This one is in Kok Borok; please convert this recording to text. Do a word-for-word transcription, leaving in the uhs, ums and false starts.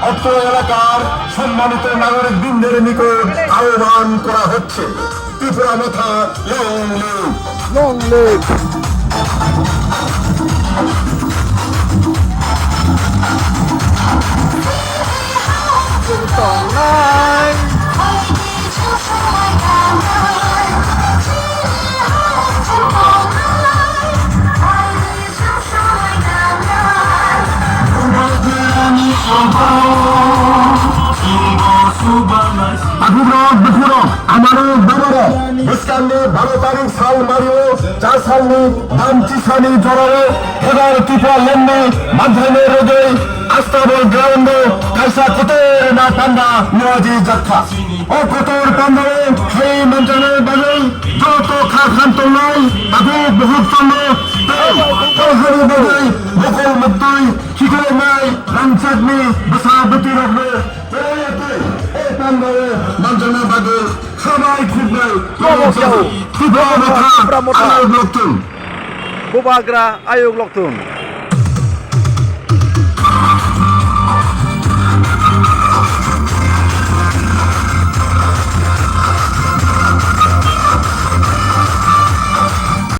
অত্র এলাকার সম্মানিত নাগরিক বৃন্দের নিকট আহ্বান করা হচ্ছে, ত্রিপুরা মথা long live! Long live! Takhuk rok, bukhuk rok, amano bebaro, bwskanni baro tarik sal mario, cha salni dam chisani jorao, Hebar Tripura landni manthai rwgwi Astabol ground o kaisa kotor ma panda nuaji jakha. O kotor panda o hai manjana bagwi joto kharkhan tongnai takhuk bukhuk chongno tei Kalhari bagwi mokol muktwi khiklainai rangchakni bwsa bwtwi rokno tei tei o panda o manjana bagwi khabai khuknai Tripura motha, Tripura motha. Ayok lokthung. Bubagra ayok lokthung.